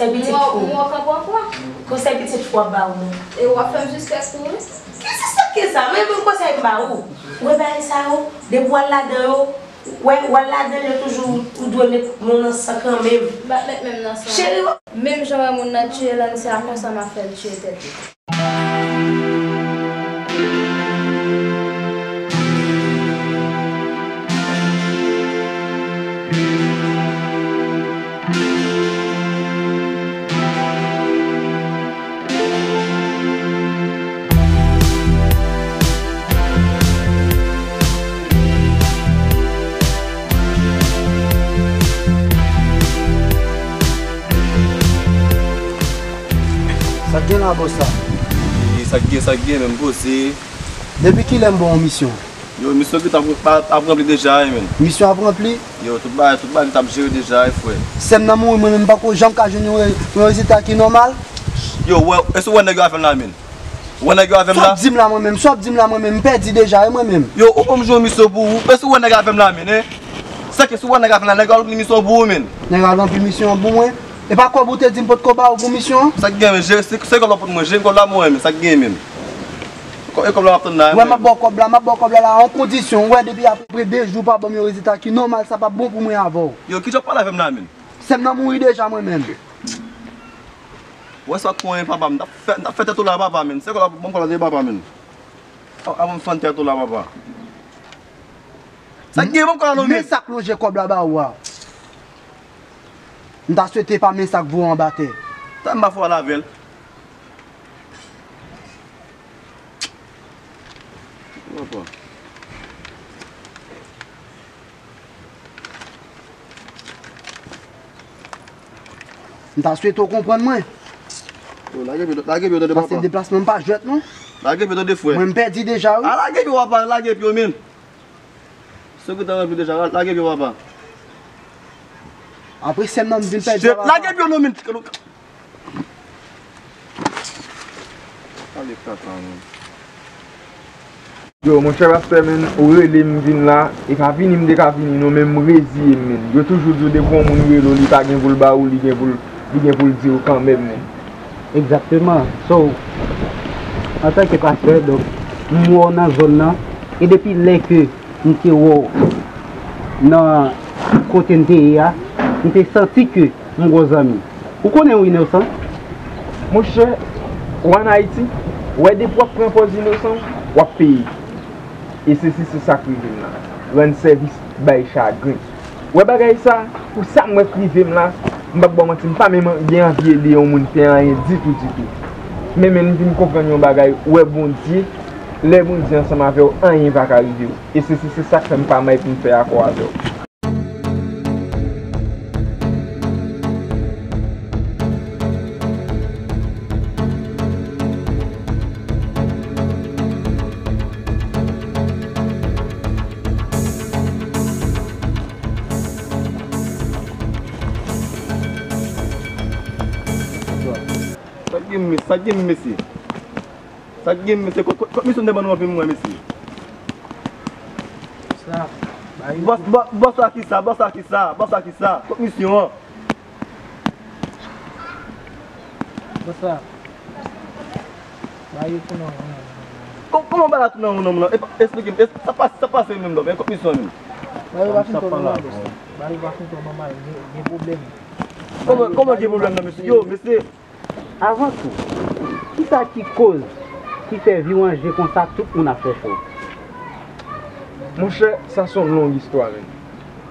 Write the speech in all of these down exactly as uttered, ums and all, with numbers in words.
Konsèy pitit fou. Mwen kanpe ankò. Konsèy pitit fou ap ba ou. E w ap fè m sispèks tou wi. Ki sispèks ki sa? Men bon konsèy m ba ou. Ou wè bagay sa yo, depi w al ladan yo, w wè, w al ladan yo toujou, ou dwe met moun nan san kanmenm. M pa t met menm nan san. Cheri. Menm jan w wè moun nan tiye Lancy a, konsa m ap fè l tiye tèt li. Sa k gen la, bòs la? E sa k gen, sa k gen, menm poze. Depi kilè m ba w yon misyon? Yo, misyon ki t ap, ap, ap ranpli deja, wi, menn. Misyon ap ranpli? Yo, tout bagay, tout bagay ki t ap jere deja, wi, frè. Sè m nan mouri, mwen menm, m pako janm ka jwenn yon re-, yon rezilta ki nòmal. Yo, wè, èske w wè nèg yo avè m la, menn? Ou wè nèg yo avè m la? Sa w ap di m la, mwen menm, sa w ap di m la, mwen menm, m pèdi deja, wi, mwen menm. Yo, ou ban m jwe yon misyon pou ou. Èske w wè nèg yo avè m la, menn, en? Sèke si w wè nèg yo avè m la, nèg yo al ranpli misyon pou ou, menn. Nèg yo al ranpli misyon an pou mwen? E pa kòb ou te di m potko ba ou pou misyon an? Sa k gen, menn? Jere, se, se kòb la pot mwen, jere kòb la mwen, menn. Sa k gen, menn? Kò-, e kòb la m ap tann la, wè, menn. M ap ba w kòb la, m ap ba w kòb la la, an kondisyon, wè, depi apre de jou w pa ban m yon rezilta ki nòmal, sa p ap bon pou mwen avè w. Yo, ki jan w ap pale avè m la, menn? Sè m nan mouri deja, mwen menm. Wè sa konyen, papa, m t ap fè, m t ap fè tèt ou la, papa, menn. Se kòb la, ban m kòb la, papa, menn. A, avan m fann tèt ou la, papa. Sa k gen, ban m kòb la non, men menn. Sa k lonje kòb la ba ou a. M ta swete pa men sa k voye anba tè. Sa m pa fè w al avè l. Papa. M ta swete w konprann mwen. Yo, lage pye, lage pye tande, papa. Paske deplasman m pa jwèt non. Lage pye tande, frè. Mwen m pèdi deja wi. A, lage pye, papa, lage pye, menn. Sèke tan ranpli deja, la-, lage pye, papa. Apre sè m nan m vin pèdi a, papa. Lage pye non, menn. Pale kaka, menn. Yo, monchè pastè, menn, ou rele m vin la, e pa vini m te ka vini non, men m reziye m, menn. Yo toujou di w depi yon moun rele w, li pa gen pou l ba ou, li gen pou l, li gen pou l di w kanmenm, menn. Egzakteman. So, antanke pastè, donk, m wè w nan zòn nan, e depi lè ke m te wè w nan kote n te ye a, m te santi ke m gon zanmi. Ou konnen w inosan. Monchè, ou ann Ayiti, wè depi w ap pran pòz inosan, w ap peye. E se si se sa k rive m la. Rann sèvis bay chagren. Wè bagay sa, pou sa m wè k rive m la, m p ap ba w manti, m pa menm gen anvi ede yon moun fè anyen ditou, ditou. Men, men m vin konprann yon bagay, wè Bondye, lè Bondye ansanm avè w, anyen pa ka rive w. E se si se sa k fè m pa may pou m fè akò avè w. Sa k gen, mesye? Sa k gen, mesye? Kot, kot, kot misyon te ban nou anpi m wè, mesye? Sa, ba yo. Bòs, bò-, bòs la ki sa, bòs la ki sa, bòs la ki sa? Kot misyon an? Bòs la. Ba yo tou nan, nan, nan. Kò-, kòman ba la tou nan, nan, nan? E pa, esplike m, es-, sa pa, sa pase menm non, men kot misyon an menm? Ba yo pa fin twò nòmal, bòs la. Ba yo pa fin twò nòmal, gen, gen pwoblèm. Kòman, kòman gen pwoblèm nan, mesye? Yo, mesye. Avan tou, kisa ki koz ki fè Viwanje konsa tout moun ap fè cho? Monchè, sa se yon long istwa, menn.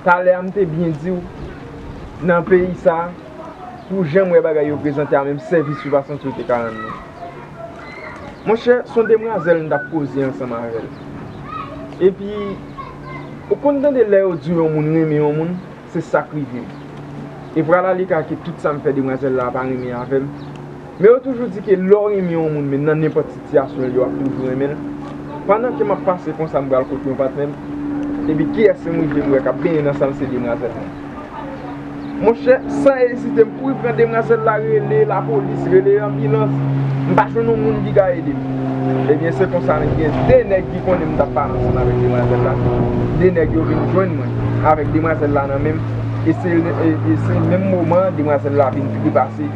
Talè a m te byen di w, nan peyi sa, pou jan m wè bagay yo prezante a, menm sèvis yo pa santi yo te ka rann nou. Monchè, se yon demwazèl m t ap koze ansanm avè l. Epi, ou konn tande lè yo di w yon moun renmen yon moun, se sa k rive m. E pral ale ka ke tout sa m fè demwazèl la pa renmen avè m. Men yo toujou di ke lè w renmen yon moun, men nan nenpòt sitiyasyon l ye, w ap toujou renmen l. Pandan ke m ap pase konsa, m pral kote yon patnè m. Epi kiyès m rive m wè k ap benyen nan sa l, se demwazèl la. Monchè, san ezite, m kouri pran demwazèl la, rele lapolis, rele anbilans. M pa jwenn yon moun ki ka ede m. Ebyen, se konsa, men gen de nèg ki konnen m t ap pale ansanm avèk demwazèl la. De nèg yo vin jwenn mwen avèk demwazèl la nan men m. E se, e, e se menm moman an, demwazèl la vin trepase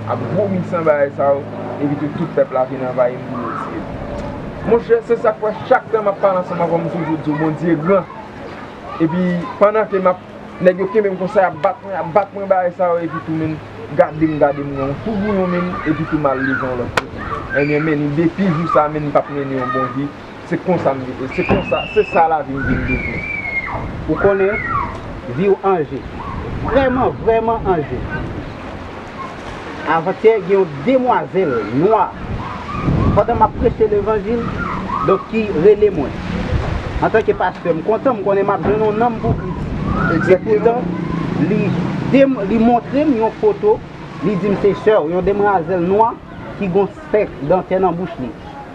ap vomi san bagay sa yo, epi tou tout pèp la vin anvayi m pou yo tiye m. Monchè, se sa k fè chak tan m ap pale ansanm avè w, m toujou di w Bondye gran. Epi pandan ke m ap, nèg yo kenbe m konsa, y ap bat mwen, y ap bat mwen, bagay sa yo, epi tou menm, gade m, gade m, yon tou bouyon menm, epi tou m al leve yon lòt kote. Ebyen, men, depi jou sa, men, m p ap mennen yon bon vi. Se konsa m vin, se konsa, se sa lavi m vin devni. Ou konnen, vi w an je. Vrèman, vrèman an je. Avantyè, gen yon demwazèl nwa, pandan m ap preche levanjil, donk, ki rele mwen. Antanke pastè, m kontan, m konnen m ap jwenn yon nanm pou Kris. Egzakteman. Epoutan, li dem-, li montre m yon foto, li di m se sè w, yon demwazèl nwa ki gon sèk dantè nan bouch li.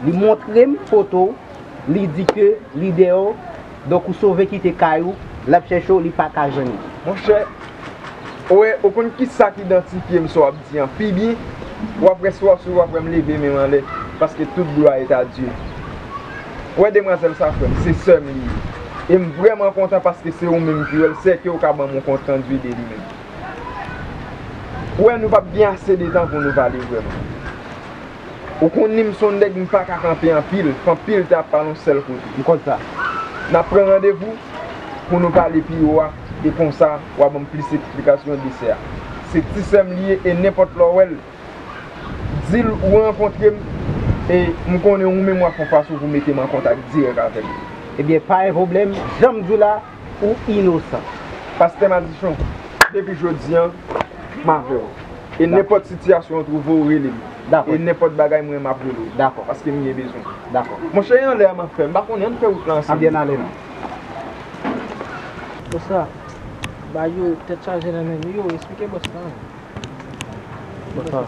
Li montre m foto w, li di ke li dèyè w, donk ou sove kite kay ou, l ap chèche w, li pa ka jwenn ou. Monchè, ou wè, ou konn kisa ki idantifye m sa w ap di an pi byen? W ap wè swa sou, w ap wè m leve men m anlè, paske tout glwa est à Dieu. Ou wè demwazèl sa, frè m, se sè m li ye. E m vrèman kontan paske se ou menm ki wè l, sè ke w ka ban m yon kont randi de li menm. Ou wè, nou p ap gen ase de tan pou nou pale vrèman. Ou konnen m se yon nèg m pa ka kanpe anpil, fè anpil tan ap pale yon sèl kote. M konn sa. N ap pran randevou pou nou pale pi wo a, e konsa, w a ban m plis eksplikasyon de sè a. Se ti sè m li ye, e nenpòt lè w wè l, di l ou rankontre m, e m konnen ou menm w ap fè yon fason pou mete m an kontak dirèk avè l. Ebyen, pa gen pwoblèm, jan m di w la, ou inosan. Pastè Madichon, depi jodi a, m avè w. E nenpòt sitiyasyon w twouve w, rele m. Dakò. E nenpòt bagay, mwen, m ap rele w. Dakò. Paske m gen bezwen. Dakò. Monchè, e anlè a m ap fè, m pa konnen, ann fè wout la ansanm. Ann byen ale, non. Konsa, ba yo tèt chaje nan men nou yo, esplike bòs la, non. Bòs la,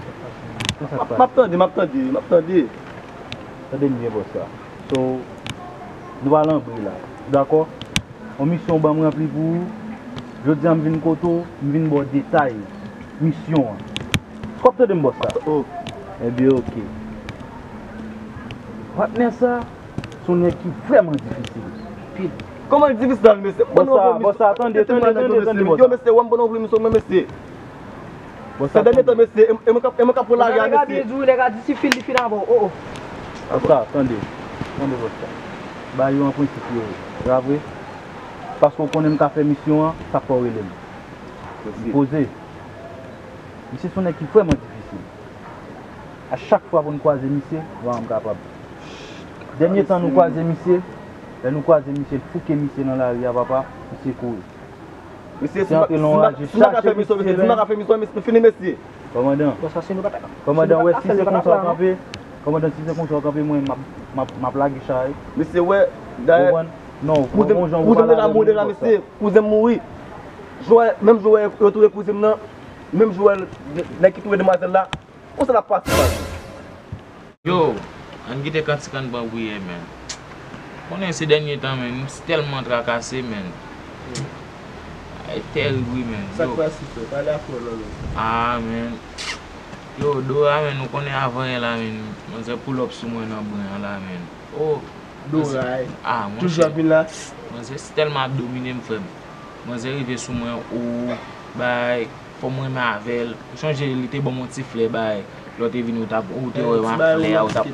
konsa k pase? M ap tande, m ap tande, m ap tande. Tande m byen, bòs la. So, nou pral anbre la. Ou dakò? Yon misyon w ban m ranpli pou ou. Jodi a m vin kote w, m vin ba w detay misyon an. Èske w ap tande m, bòs la? Oh. Ebyen, oke. Patnè sa, se yon nèg ki vrèman difisil. Anpil. Kòman l difisil, mesye? Bòs la, bòs la, tande, tande, tande, tande, bòs la. Yo, mesye, wè m ban nou vle misyon mwen, mesye. Bòs la, tande. Sè dènye tan, mesye, e, e mwen k ap, e mwen k ap pran lari a, mesye. Nèg la byen di w, nèg la difisil, li fin avè w. Oh, oh. Bòs la, tande. Tande, bòs la. Ba yo an prensip yo, pa vre? Paske w konnen m ka fè misyon an, sa fè w rele m. Poze. Misye se yon nèg ki vrèman difisil. A chak fwa pou n kwaze misye, m pa janm kapab. Dènye tan nou kwaze misye, lè nou kwaze misye, l fouke misye nan lari a, papa, misye kouri. Mesye, si m pa, si m pa ka fè misyon, mesye, si m pa ka fè misyon, mesye, nou fini, mesye. Kòmandan, kòmandan, wè, si se konsa w kanpe, kòmandan, si se konsa w kanpe, mwen, m ap, m ap, m ap lage chay. Mesye, wè, dayè, kouzen m deja mouri deja, mesye, kouzen m mouri. Jou a, menm jou wè yo touye kouzen m nan, menm jou wè nèg ki touye demwazèl la, konsa l ap pase, pase. Yo, ann kite kantik ann pran priyè, men. Konnen se dènye tan, men, m tèlman trakase, men. Ay, tèrib, wi, men. Sa k pase, frè? Pale avè w non, men. Ah, men. Yo, Dora, men, ou konnen avan yè la, men. Manzè pull up sou mwen nan bren an la, men. Oh. Dora, eh. Ah, monchè. Toujou ap vin la. Manzè tèlman ap domine m, frè m. Manzè rive sou mwen, ou bay, fò m renmen avè l. Ou sonje li te ban m yon ti flè bay. Lè w te vini, ou t ap, ou te wè m ak flè a, ou t ap,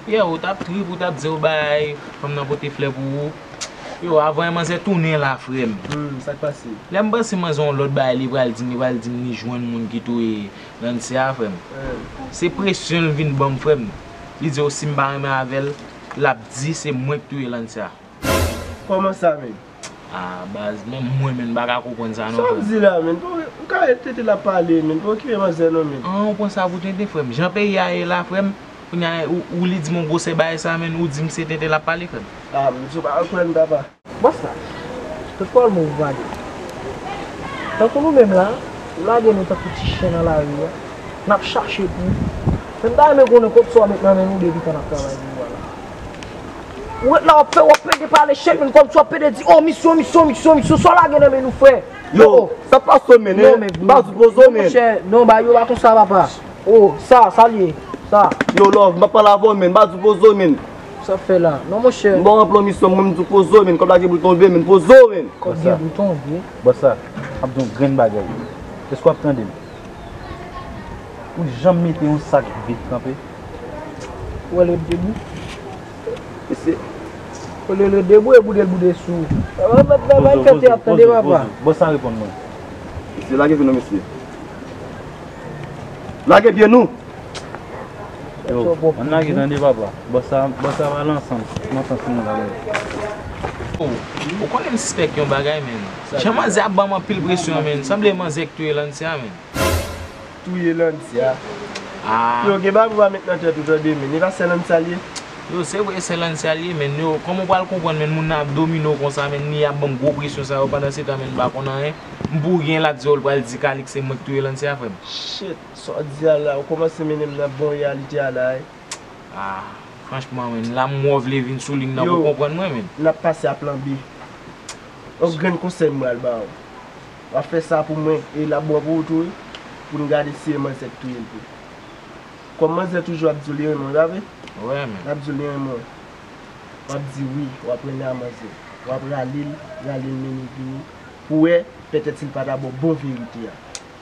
yeah, ou t ap trip, ou t ap di w bay, fanm nan pote flè pou ou. Yo, avan manzè tounen la, frè m. Hmm, sa k pase? Lè m panse manzè yon lòt bagay, li pral di m, li pral di m li jwenn moun ki touye Lancia, frè m. Se presyon l vin ban m, frè m. Li di w si m pa renmen avè l, l ap di se mwen k touye Lancia. Kòman sa, men? Ah, baz, menm mwen, men, m pa ka konprann sa non, frè m. Sa w di la, men? Ou ka tenten l ap pale, men. Pa okipe manzè non, men. An, ou pran sa pou tenten, frè m. Jan peyi a ye la, frè m, kounye a, ou, ou li di m yon gwosè bagay sa, men, ou di m se tenten l ap pale, frè m. Ah, men, si w pa al kwè m, papa. Bòs la, tout pawòl mwen ou pale. Tankou nou menm la, ou lage nou tankou ti chen nan lari a. N ap chache pou ou. Men m ta renmen konnen kòb sa w met nan men nou depi tan n ap travay pou ou a la. Ou ret la, w ap fè, w ap pede pale chèk, men kòmsi w ap pede di, oh, misyon, misyon, misyon, misyon, sa w lage nan men nou, frè. Yo, sa pase w, men, non, men, m pa sou poze w, men. Monchè, non, ba yo pa konsa, papa. Oh, sa, sa l ye, sa. Yo, love, m ap pale avè w, men, m pa sou poze w, men. Sa fè la? Non, monchè. M ba w yon plan misyon, mwen, m di w poze w, men. Kòb la gen pou l tonbe, men. Poze w, men. Kòb gen pou l tonbe? Bòs la, m ap di w yon grenn bagay. Èske w ap tande m? Ou janm mete yon sak vit kanpe? Ou wè l ret debou? Mesye. Olye l ret debou, e boude l boude sou ou. Poze w, poze w, poze w. Bòs la reponn mwen. Mesye, lage pye nou, mesye. Lage pye nou! Yo, ann lage, tande papa. Bòs sa, bòs sa pale ansanm. M antann si nou la. Oh, ou konnen m sispèk yon bagay, men. Jan manzè ap ban m anpil presyon, men. Sanble manzè k touye Lancia, men. Touye Lancia? Ah. Yo, gen bagay ou pa met nan tèt ou, tande, men. E pa sè Lancia l ye? Yo, se vre, sè Lancia l ye, men. Yo, kòman w pral konprann, men, moun nan ap domine w konsa, men, li ap ban m gwo presyon sa yo, pandan se tan, men, m pa konn anyen. M pou gen la di yo, l pral di Calix se mwen k touye Lancia, frè m. Shit. Sa w di a la, ou kòmanse mennen m nan bon reyalite a la, wi. Ah, franchman, men, la m wè w vle vin sou liy nan pou konprann mwen, men. N ap pase a plan B. Yon grenn konsèy m pral ba w. W ap fè sa pou mwen, e l ap bon pou ou tou, wi. Pou n gade si e manzè k touye l tou. Kòm manzè toujou ap di w li renmen w, pa vre? Wi, men. L ap di w li renmen w. W ap di wi, w ap renmen a manzè. W ap rale l, rale l mennen vini. Pou wè, petèt si l pa ta ba w bon verite a.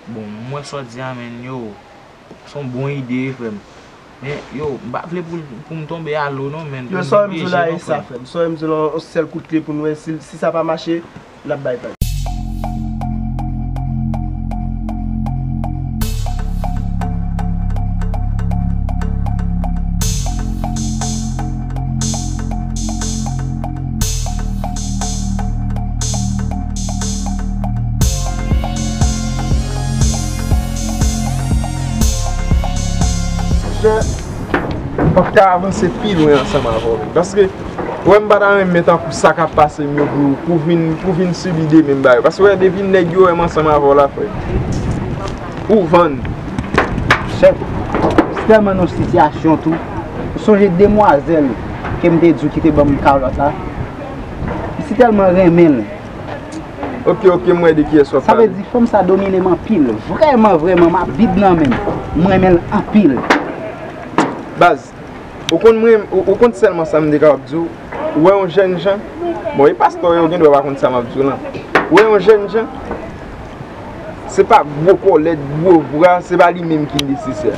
Bon, m wè sa w di a, men, yo. Se yon bon ide, wi, frè m. Men, yo, m pa vle pou, pou m tonbe a lo, non, men. Yo, sa w di la, e sa, frè m. Sa w di la, yon sèl kout kle pou n wè si, si sa pa mache, n ap bay vag. Monchè, m p ap ka avanse pi lwen ansanm avè w, men. Paske, ou wè, m pa ta renmen tankou sa k ap pase m yo pou, pou vin, pou vin sibi de menm bagay. Paske, ou wè, depi nèg yo wè m ansanm avè w la, frè, ou vann. Chèf, se tèlman nan yon sitiyasyon tou. Ou sonje demwazèl ke m te di w ki te ban m kalòt la? M si tèlman renmen l. Ok, ok, m wè de kiyès w ap pale. Sa vle di, fanm sa domine m anpil. Vrèman, vrèman, m ap viv nan men l. M renmen l anpil. Baz, ou konn mwen, ou, ou konn sèlman sa m te kapab di w. Ou wè yon jènjan, bon, e pastè yo gendwa pa konn sa m ap di w lan. Ou wè yon jènjan, se pa gwo kòlèt, gwo vwa, se pa li menm ki nesesè.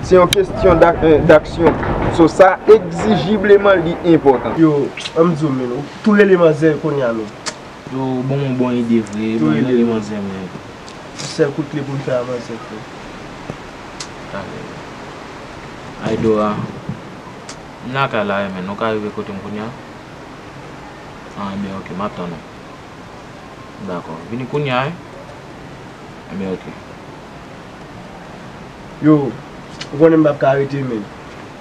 Se yon kesyon dak-, eh, daksyon. So, sa egzijibleman li enpòtan. Yo, ann di w, men, ou tou rele manzè kounye a, men. Yo, ban m yon bon ide vre, ban m rele manzè, men. Yon sèl kout kle pou m fè a manzè, frè. Talè. Aydora, m lakay la, men, ou ka rive kote m kounye a? Ah, ebyen, ok, m ap tann ou. Dakò. Vini kounye a, wi. Ebyen, ok. Yo, ou konnen m p ap ka rete, men.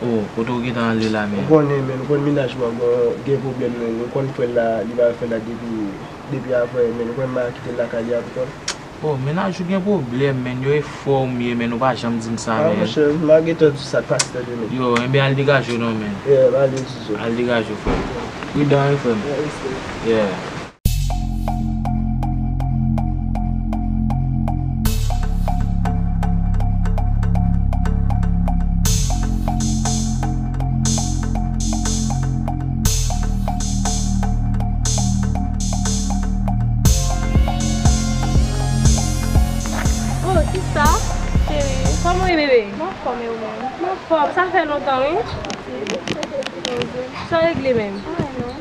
Oh, kote w gentan ale la, men? Ou konnen, men, ou konn mennaj mwen gen, gen pwoblèm, men. Ou konn frè l la, li pa wè frè l la depi, depi avè, men. Ou konnen m pa kite l lakay li a, ou konn. Oh, mennaj ou gen pwoblèm, men. Yo e fò w m ye, men. Ou pa janm di m sa, men. Ah, monchè, m a gentan di w sa k pase tande, men. Yo, enben al degaje w non, men. Yeah, m ale di w. Al degaje w, frè m. Pridan, wi, frè m. Yeah, respè. Yeah. Oh, sista, cheri, kòman w ye, bebe? M anfòm, e ou menm? M anfòm, sa fè lontan, wi. Sa w regle menm? Anyen non.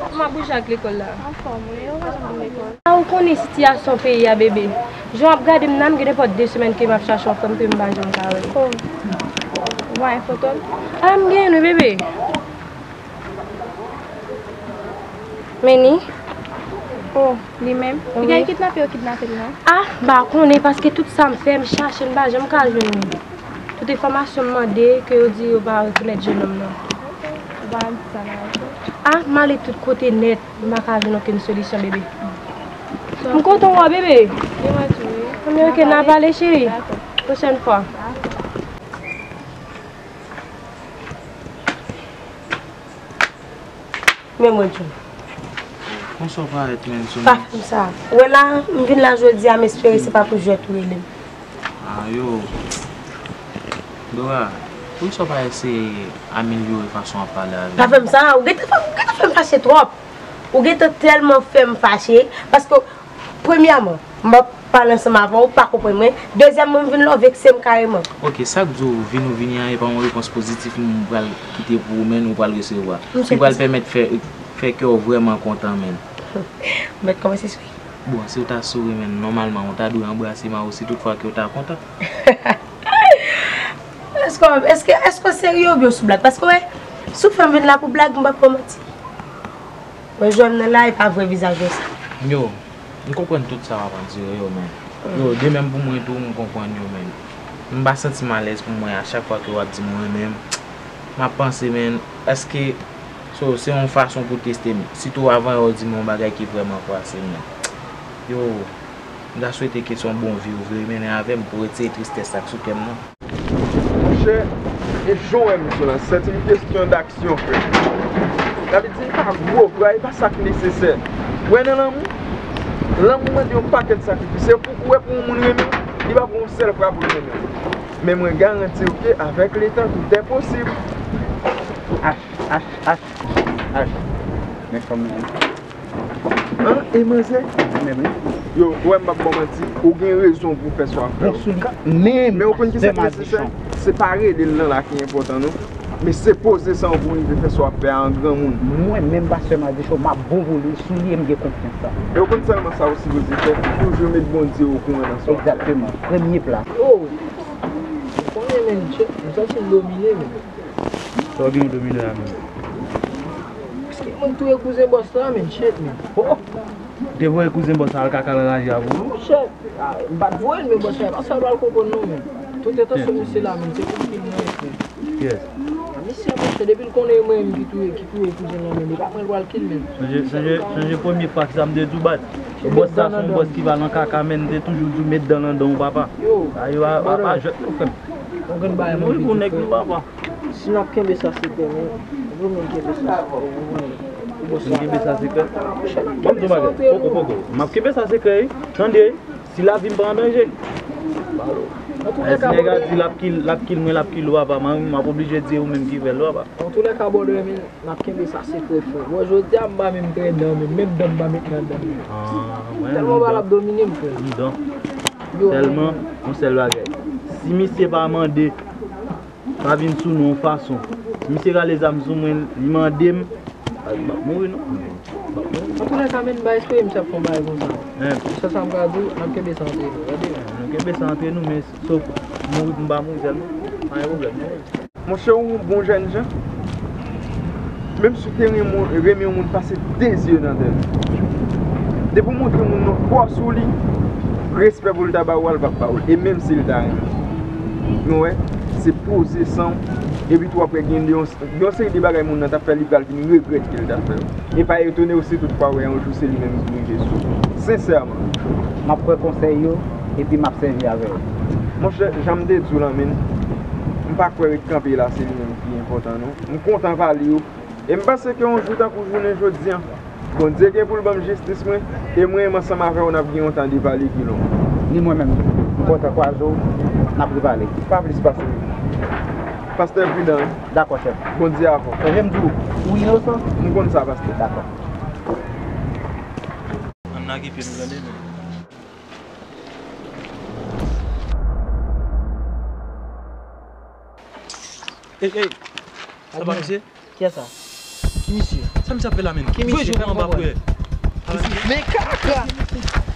Kòman boujak lekòl la? Anfòm, wi, yo pa janm vin lekòl. A, ou konnen sitiyasyon peyi a, bebe. Jan w ap gade m nan, m gen nenpòt de semèn ke m ap chache yon fanm ke m pa janm ka wè. Oh. Ou pa gen foto l? A, m genyen l wi, bebe. Meni? Oh, li menm? Wi. Li gen kidnape, yo kidnape l, non? A, m pa konnen, paske tout sa m fè, m chache, m pa janm ka jwenn li. Tout enfòmasyon m mande, ke yo di yo pa rekonèt jennonm nan. Ou pa di sa nan radyo? A, m ale tout kote nèt, m pa ka jwenn okenn solisyon, bebe. M kontan wè w, bebe. Li mwen tou, wi. Anben, ok, n a pale, cheri. Dakò. Pwochèn fwa. Dakò. Men mwen, John. Konsa w parèt, men, sou pa fè m sa. Ou wè la, m vin la jodi a, m espere se pa pou jwèt ou rele m. A, yo. Dora, Poukisa w pa eseye amelyore fason w ap pale avè m? Pa fè m sa, ou gentan fè, ou gentan fè m fache twòp. Ou gentan tèlman fè m fache, paske, premyèman, m ap pale ansanm avè w, ou pa konprann mwen. Dezyèmman, m vin la, w vekse m kareman. Ok, sa k di w vin ou vini an, e pa yon repons pozitif m pral kite pou ou, men ou pral resevwa. Ki pral pèmèt fè, fè kè w vrèman kontan, men. Ou mèt kòmanse souri. Bon, si w ta souri, men, nòmalman, ou ta dwe anbrase m a osi, toutfwa ke w ta kontan. Èske, èske, èske w serye oubyen w sou blag? Paske, wè, si w fè m vin la pou blag, m p ap fè w manti. Mwen jwenn nan la, e pa vrè vizaj mwen sa. Yo, m konprann tout sa w ap andire yo, men. Yo, de menm pou mwen tou, m konprann yo, men. M pa santi m alèz pou mwen a chak fwa ke w ap di m ou renmen m. M ap panse, men, èske so, se yon fason pou teste m. Sitou avan yè w di m yon bagay ki vrèman fwase m nan. Yo, m ta swete ke se yon bon vi w vle mennen avè m pou retire tristès sa k sou kè m nan. Monchè, e jan w wè m sou la, se yon kestyon d'aksyon, frè. Sa vle di, e pa gwo bra, e pa sa k nesesè. Ou wè nan lanmou, lanmou mande yon pakèt sakrifis. E pou, ou wè pou yon moun renmen w, li pa pran yon sèl fra pou l renmen w. Men mwen garanti w ke avèk letan, tout est possible. Ach, ach, ach, ach. Men fanm nan. An, e manzè? Men wi. Yo, ou wè m p ap ba w manti, ou gen rezon pou w fè sa w ap fè. Bon, sou li ka, men, men ou konn ki sa k nesesè? Se pa rele l nan la ki enpòtan, non. Men se poze san w pou w rive fè sa w ap fè a an granmoun. Mwen menm, pastè Madichon, m ap bon pou li, sou li m gen konfyans la. E ou konn sèlman sa ou sipoze fè, toujou met Bondye okouran nan sa w ap fè. Egzakteman. Premye plas. Oh! Ou konnen, men, m santi m domine, men. Sa w gen w domine la menm? Paske mwen touye kouzen bòs la, men, shit, men. Oh! Te voye kouzen bòs la al kaka l raje a pou ou? Shit! Ah, m pa t voye l, men bòs la, pa sa l pral konprann non, men. Tout entansyon misye la, men, se pou l kill mwen, frè. Yes. Ah, misye, monchè, depi l konnen e mwen menm ki touye, ki touye kouzen lan, men, li pa mwen l pral kill, men. Sonje, sonje, sonje premye fwa sa m te di w, baz. Bòs la se yon bòs ki va nan kaka, men, m te toujou di w met dan nan dan w, papa. Yo, a, yo, a, a, pa jwèt non, frè m. Yon grenn bagay mwen di w, frè. Si n ap kenbe sa sekrè, men, nou menm kenbe sa sekrè, ou konprann? Pou bòs la. N kenbe sa sekrè. Ban m di w bagay. Poko, poko. M ap kenbe sa sekrè, wi. Tande, wi. Si lavi m pa an danje. Antoulèka, si nèg la di l ap kill, l ap kill mwen, l ap kill ou, papa, m, m ap oblije di ou menm ki fè l, papa. Antoulèka, brother, men, n ap kenbe sa sekrè, frè. Bon, jodi a, m pa menm trè dan, men, menm dan m pa met nan dan m. Ah, mwen, tèlman m pa l ap domine m, frè. M dan. Yo, sèlman, yon sèl bagay. Si misye pa mande, pa vin sou nou yon fason. Misye rale zam sou mwen, li mande m. M ap mouri non. M ap mouri. Antoulèka, men, m pa espere misye ap fè yon bagay konsa. Men. Sèl sa m ka di w, n ap kenbe sa antre nou, tande. Nou kenbe sa antre nou, men sof mouri pou m pa mouri sèlman. Pa gen pwoblèm non. Monchè, ou bon jènjan. Menm si w te renmen, renmen yon moun, pase de zye nan tèt ou. Depi w montre moun nan fòs ou li, respè pou l ta ba ou a, l p ap ba ou l. E menm si l ta renmen w. Nou wè, se poze san w. Epi tou apre gen yon, yon seri de bagay moun nan t ap fè, li pral vin regrèt ke l t ap fè yo. E pa etone w si toutfwa w wè yon jou se li menm ki rive sou ou. Sensèman. M ap pran konsèy yo, epi m ap sèvi avè yo. Monchè, jan m te di w lan, men, m pa kwè ret kanpe la se li menm ki enpòtan non. M kontan pale w. E m panse ke yon jou tankou jounen jodi a, Bondye gen pou l ban m jistis mwen, e mwen menm ansanm avè w n ap gen yon tan de pale ki long. Ni mwen menm. M kontan kwaze w, n ap repale. Pa plis pase. Pastè pridan, wi. Dakò, chèf. Bondye avè w. Chèf, jan m di w, ou inosan. M konn sa, pastè. Dakò. Ann lage pye nou, tande, men. Ey, ey, sa pa misye? Kiyès sa? Ki misye? Sa misye ap fè la menm? Ki misye? Fè m konprann. Men kaka!